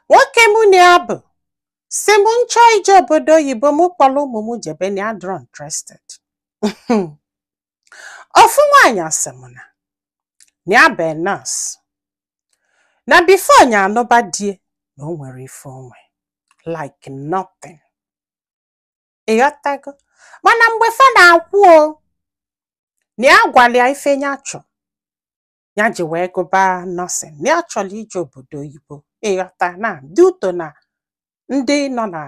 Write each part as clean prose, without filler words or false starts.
Nwoke mụ na ya bụ si m nchọ ije obodo oyibo, mụ kpọrọ ụmụ m jebe, na ya dịrọ interested. Ofu nwaanyị asị m na ya bụ nurse, na before nya anụba die, na o nwere ife onwe, like nothing, ịghọtago? Mana mgbe fa na-akwụ o, na ya gwara ya ife ya chọ ya ji wee gụba nursing, na ya chọrọ ije obodo oyibo, ịghọta? Na dị ụtọ na ndị nọ na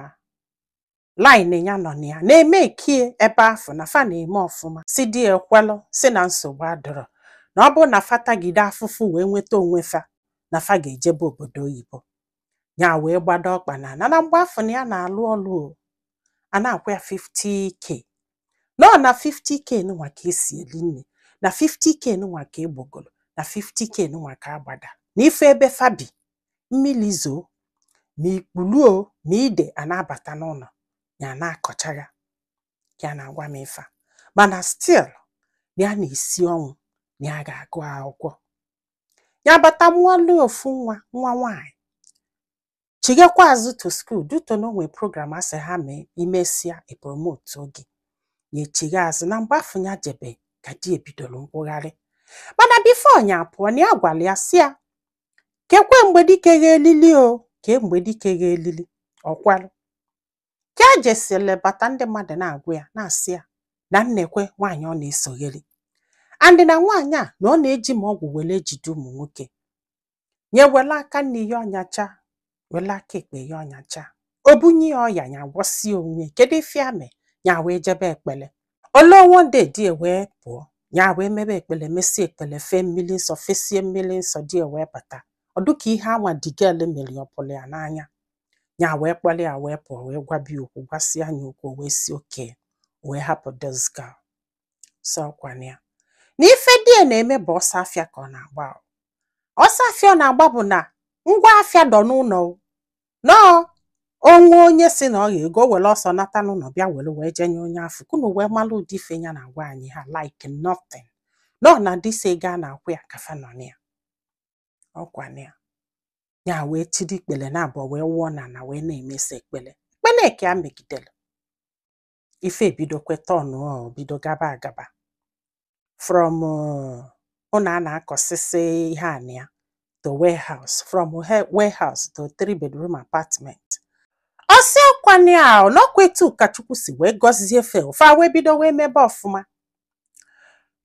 line ya nọ na ya na-eme ekie ebe afọ na fa na-eme ọfụma, si di ekwelụ, si na nsogbu adịrọ, na ọ bụrụ na fa tagide afụfụ wee nweta onwe fa, na fa ga-ejebe obodo oyibo. Ya wee gbado ọkpa na na mgbe afọ na ya na-alụ ọlụ o, a na-akwụ ya 50K, nọ na 50K nụnwa ka esi eli nne, na 50K nụnwa ka egbogoro, na 50K nụnwa ka agbada na ife ebe fa bi, mmiri zoo ma ikpuluo ma ide a na-abata n'ụlọ ya na-akọchagha. Ya na-agwa m ife a, mana still na ya na-esi ọnwụ na ya ga-agụ akwụkwọ. Ya bata mụọlụ ofu nwa, nwa nwaanyị, chigakwa azụ to school due to na o nwee program asị ha mee, imesịa e promote oge ya, echigha azụ. Na mgbe afọ ya jebe ka di ebidoro nkwụgharị, mana before ya pụọ, na ya gwara ya sị ya kekwe mgbe dike ga-elili o, kee mgbe dike ga-elili ọkwalụ ka e jesịrị bata. Ndị mmadụ na-agwa ya, na-asị ya na nnekwe nwaanyị ọ na-esogheri and na nwaanyị a na ọ na-eji ma ọgwụ were ejide ụmụ nwoke, nye were aka nne ya ọnyacha, were aka ekpe ya ọnyacha, o bunye ya ọya, ya gwọsie onwe. Kedu ife ya mee? Ya wee jebe ekpele olo. One day di wee pụọ, ya wee mebe ekpele, mesie ekpele, fee mmiri nsọ, fesie mmiri nsọ, di wee bata. Ọ dịka ihe anwa the girl mere ọ pụrụ ya n'anya. Ya wee kpọrọ ya wee pụọ, wee gwabia okwu, gwasịa ya okwu, wee si oke wee hapụ this girl. So ọkwana ya na ife di ya na-eme bụ ọsọ afịa ka ọ na-agba o. Ọsọ afịa ọ na-agba bụ na ngwa afịa dọ n'ụlọ o. Nọọ onwe onye si na ọ ga-ego o were ọsọ nata n'ụlọ bịa were wee jenye onye afọ kunu wee malụ ụdị ife ya na-agwa anyị ha, like nothing, nọ na dịsa ego a na-akwụ ya ka fa nọ na ya. Ọkwana ya, ya wee tiri ikpele na abụọ wee wụọ na ana wee na-emesa ekpele ekpele ka ya megidere ife ebidokwe tọnụ, ọ bido gaba agaba from ụlọ a na-akọsịsị ihe a na ya to warehouse, from warehouse to three bedroom apartment. Ọsị ọkwana ya n'ọkwa etu ka Chukwu si wee gọzie fe fa, wee bido wee mebe ọfụma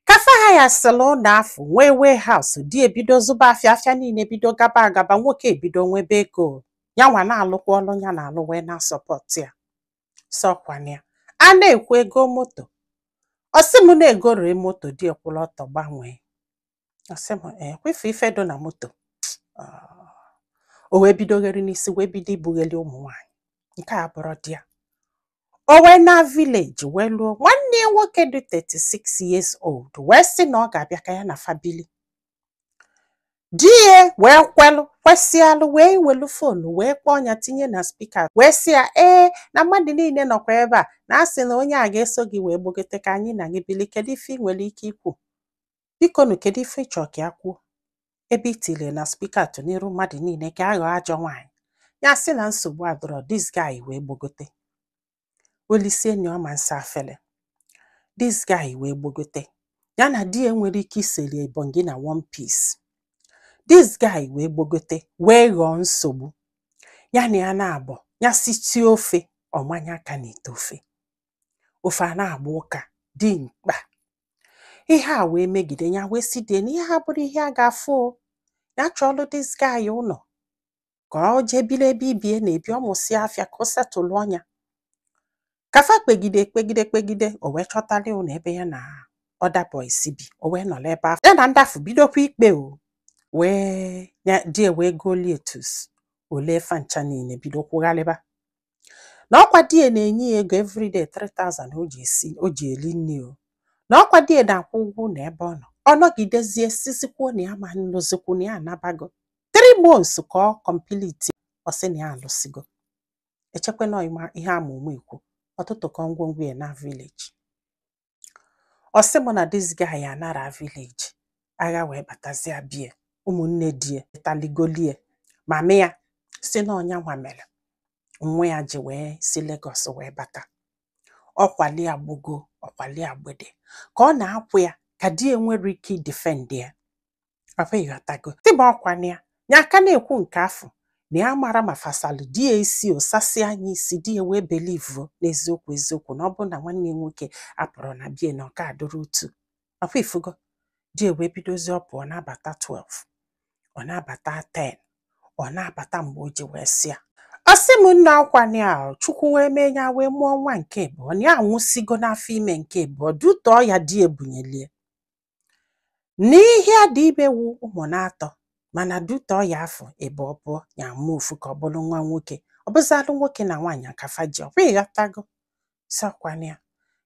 kafa ha ya sịrị ụlọ afọ nwee warehouse, di ebido zụba afịa, afịa niile bido gaba agaba, nwoke ebido nwebe ego, ya nwa na-alụkwa ọlụ ya na-alụ wee na-asupport ya. Sọkwana ya a na-ekwu ego moto, ọsị m na-egoree moto, di ekwụla ọtọ gbanwee. Ọsị m ee kwefu ife dị na moto. O wee bidogheri n'isi wee bido ibugheli ụmụ nwaanyị nke a bụrụ di ya. O wee na village wee lụọ nwanne ya nwoke dị 36 years old, wee sị na ọ ga-abịa ka ya na family di ya wee kwelụ kwesịalụ, wee welu phone wee kpọọ ya, tinye na speaker, wee sị ya ee na mmadụ niile nọkwa ebe a na asị na onye a ga-eso gị wee gbogote ka anyị na gị bili. Kedu ife ị nwere ike ikwu? Biko nụ, kedu ife ị chọrọ ka ya kwuo ebe itile na speaker tụ n'iru mmadụ niile ka aghọọ ajọ nwaanyị? Ya sị na nsogbu adọrọ. This guy wee gbogote olisie na ọma nsa afele. This guy wee gbogote, ya na di ya nwere ike iseri ebongi na one piece. This guy wee gbogote wee ghọọ nsogbu ya na ya na-abọ ya sitie ofe ọmanya aka n'ite ofe, ofe a na-agba ụka dị mkpa. Ihe a wee megide ya, wee si die na ihe a bụrụ ihe a ga-afụ o, ya chọọlụ this guy ụlọ ka ọ jee biri ebe ibie na-ebi, ọ mụsịa afịa ka o setụlụ ọnya. Kafa kpegide kpegide kpegide, o wee chọtara ụlọ ebe ya na other boys bi. O wee nọrọ ebe ahụ ya na ndị afụ bidokwa ikpe o wee ya di ya wee golie tus ole fa ncha niile bido kwugharịba na ọkwa di ya na-enye ya ego everyday 3000 o ji esi, o ji eri nri o, na ọkwa di ya na-akwụ ụgwọ ụlọ ebe ọ nọ. Ọ nọgidezie sizikwuo na ya ma nlụzikwu, na ya anabago 3 months ka ọ complete, ọ sị na ya alụsigo. Echekwa na ihe ama ụmụ ekwu ọtụtụ ka ngwongwo ya na village. Ọ sị m na this guy anara village agha wee batazie bie ụmụnne die taligolie mama ya Si na ọnya nwa mere nwa ya ji wee si Lagos wee bata. Ọkwali agbụgo, ọkwali agbede ka ọ na-akwụ ya, ka di ya nwere ike idefend ya. Papa, ịghọtago? Tịba ọkwana ya ya aka na-ekwu nke afọ na ya mara ma fasalụ di ya isi ụsasị anya isi di ya wee believuo n'eziokwu eziokwu na ọ bụrụ na nwanne ya nwoke apụrụ na bie na ọka adịrị otu. Papa, ifugo di ya wee bidozie, ọ pụọ na-abata 12, ọ na-abata 10, ọ na-abata mgbe o ji wee sị ya. Ọ sị m, nna, akwana ya Chukwu wee mee ya wee mụọ nwa nke abụọ, na ya anwụsigo n'afọ ime nke abụọ dutọọ ya. Di ebunyelie n'ihe a dị ime wu ụmụ na-atọ, mana dutọọ ya afọ ebe ọ pụọ ya mụọ ofu ka ọ bụrụ nwa nwoke. Ọ bụzalụ nwoke na nwaanyị kafa ji ọkwa. Ịghọtago? Sọkwana ya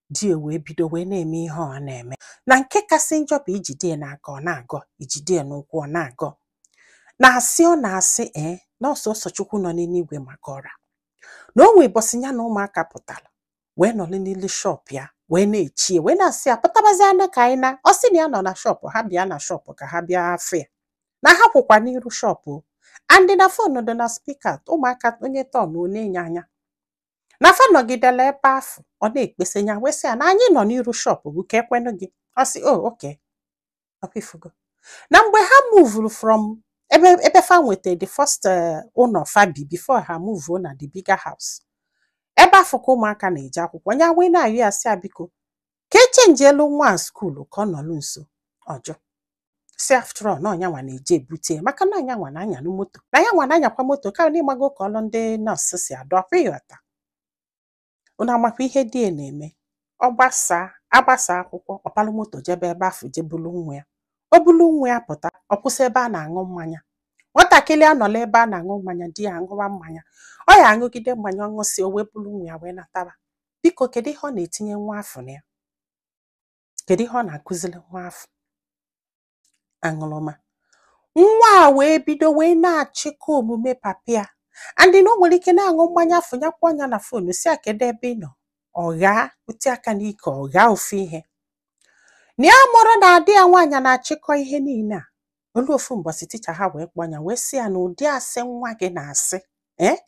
di ya wee bido wee na-eme ihe ọ na-eme, na nke kasị njọ bụ ijide ya n'aka ọ na-agọ, ijide ya n'ụkwụ ọ na-agọ, na-asị ọ na-asị ee na ọsọsọ Chukwu nọ n'eluigwe maka ọra na o nwee bọsị ya na ụmụaka pụtara wee nọrọ n'ilu shop ya wee na-echi ya, wee na-asị ya pụtabazianụ ka anyị na. Ọ sị na ya nọ na shop, ha bịa na shop ka ha bịa afụ ya, na ha kwụkwa n'iru shop o, and na phone dị na speaker. Ụmụaka onye tọn na-enye anya na fa nọgidere ebe afụ, ọ na-ekpesa ya wee sị ya na anyị nọ n'iru shop gị ka ekwenụ gị. Ọ sị, "Oh, okay." Ọkwa ifugo na mgbe ha movuru from ebe fa nweta the first ụlọ fa bi before ha move na the bigger house, ebe afọ ka ụmụaka na-eje akwụkwọ, ya wee na-ayọ ya sị ya biko ka echange elu nwa a school ka ọ nọlụ nso. Ọjụ si after all na ọnyanwa na-eje ebute ya, maka na ọnyanwa na-anyanụ moto, na ya nwa na-anyakwa moto ka na ịgbago ka ọlụ ndị nọọsụ si adọ. Ọkwa ịghọta? Unu amakwa ihe di ya na-eme? Ọ gbasaa agbasa akwụkwọ, ọpalụ moto jebe ebe afọ, jebulu nwa ya. O bulu nwa ya pụta, ọ kwụsị ebe a na-aṅụ mmanya. Nwatakịrị anọla ebe a na-aṅụ mmanya, di ya aṅụwa mmanya, ọ ya aṅụgide mmanya, ọ ṅụsị, o wee bulu nwa ya wee nataba. Biko, kedu ihe ọ na-etinye nwa afọ na ya? Kedu ihe ọ na-akụziri nwa afọ aṅụrụma? Nwa a wee bido wee na-achịkọ omume papa ya, and na o nwere ike na-aṅụ mmanya afọ ya, kpọọ ya na phone, si ya kedu ebe ị nọ, ọ ghaa otu aka n'ike, ọ ghaa ofu ihe na ya mụrụ na adị ya nwaanyị na-achịkọ ihe niile a. Olu ofu mbọsị teacher ha wee kpọọ ya wee sị ya na ụdị asị nwa gị na-asị eh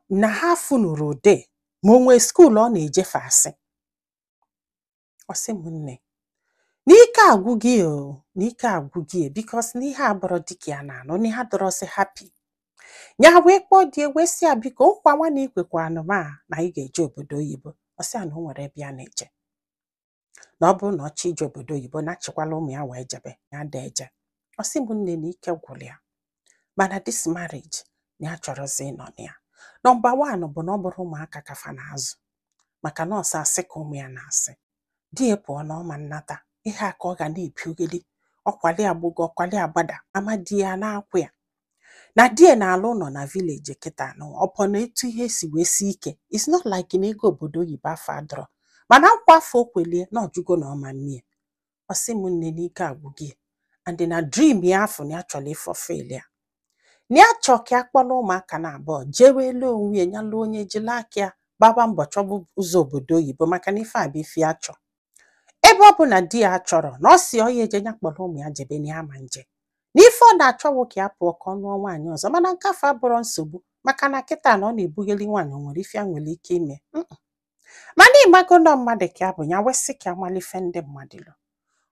na ha funuru ụdị ma o nwee school ọ na-ejefe asị. Ọ sị m, nne, n'ike agwụ gị o, n'ike agwụ gị, because n'ihe abụrọ dịka ya na-anụ na ha dọrọsị happy. Ya wee kpọọ di ya wee sị ya biko, nkwa nwa na ikwekwa anụma a na anyị ga-eje obodo oyibo. Ọ sị ya na o nwere ebe ya na-eje, na ọ bụrụ na ọ chọọ ije obodo oyibo na achịkwala ụmụ ya wee jebe ya da eje. Ọ sị m, nne, na ike gwụrụ ya, mana this marriage na ya chọrọzi ịnọ na ya. Number one bụ na ọ bụrụ ụmụaka ka fa na-azụ, maka nọọsụ asị ka ụmụ ya na-asị di ya pụọ na ọma nnata ihe a ka ọ ga na-epiogeli ọkwali agbụgo ọkwali agbada ama di ya na-akwụ ya na di ya na-alụ ụlọ na village kịta nụ. Ọpọ na etu ihe si wee sie ike, it's not like na ego obodo oyibo afọ adọrọ, mana nkwa afọ o kwelie na ọjụgo na ọma mmie. Ọ sị m, nne, n'ike agwụgị, and na dream ya afọ na ya chọrọ ịfulfill ya, na ya chọ ka ya kpọrọ ụmụaka na abụọ jewelu onwe ya, nyalụ onye jiri aka ya gbaba mbọ chọbụ ụzọ obodo oyibo, maka na ife a bụ ife ya chọ. Ebe ọ bụ na di ya chọrọ na ọ si ọ ya eje, ya kpọrọ ụmụ ya jebe, na ya ma nje na ife ọ na-achọwụ ka ya pụọ ka ọ nụọ nwaanyị ọzọ. Mana nke afọ abụrọ nsogbu, maka na kịta na ọ na-ebugheli nwaanyị, o nwere ife ya nwere ike ime. Mana ịmago nọ mmadụ ka ya bụ ya wesị ka amalife ndị mmadụ lụ.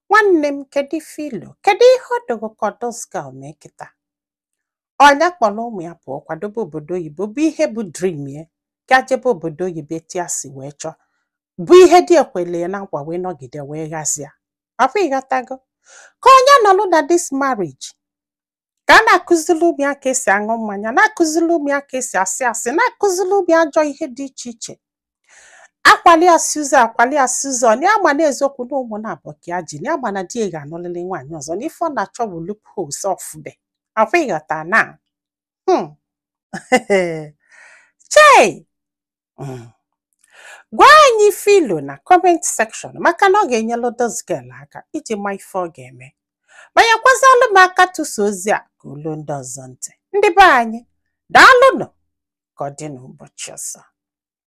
Nwanne m, kedu ife ilo? Kedu ihe ọ dogo ka this girl mee kịta? Ọnya kpọrọ ụmụ ya pụọ kwadobe obodo oyibo bụ ihe bụ dream ya, ka jebe obodo oyibo etu ya si wee chọọ, bụ ihe dị ekwele ya na nkwa wee nọgide wee ghazia ọkwa. Ịghọtago? Ka onye nọlụ na this marriage ka a na-akụziri ụmụ ya ka esi aṅụ mmanya, na-akụziri ụmụ ya ka esi asị asị, na-akụziri ụmụ ya ajọ ihe dị iche iche, akwali asị ụzọ, akwali asị ụzọ, na ya ma na eziokwu na ụmụ na-abụ ka ya ji na ya ma na di ya ga-anụlịrị nwaanyị ọzọ, na ife ọ na-achọ bụ loopholes ọfụbe ọkwa. Ịghọta na chei. Gwa anyị filo na comment section, maka na ọ ga-enyelu this girl aka iji ma ife ọ ga-eme. Banyekwazalụ m aka tụsa ozi a ka olu ndị ọzọ ntị. Ndị be anyị, daalụnụ. Ka ọ dị n'ụbọchị ọzọ.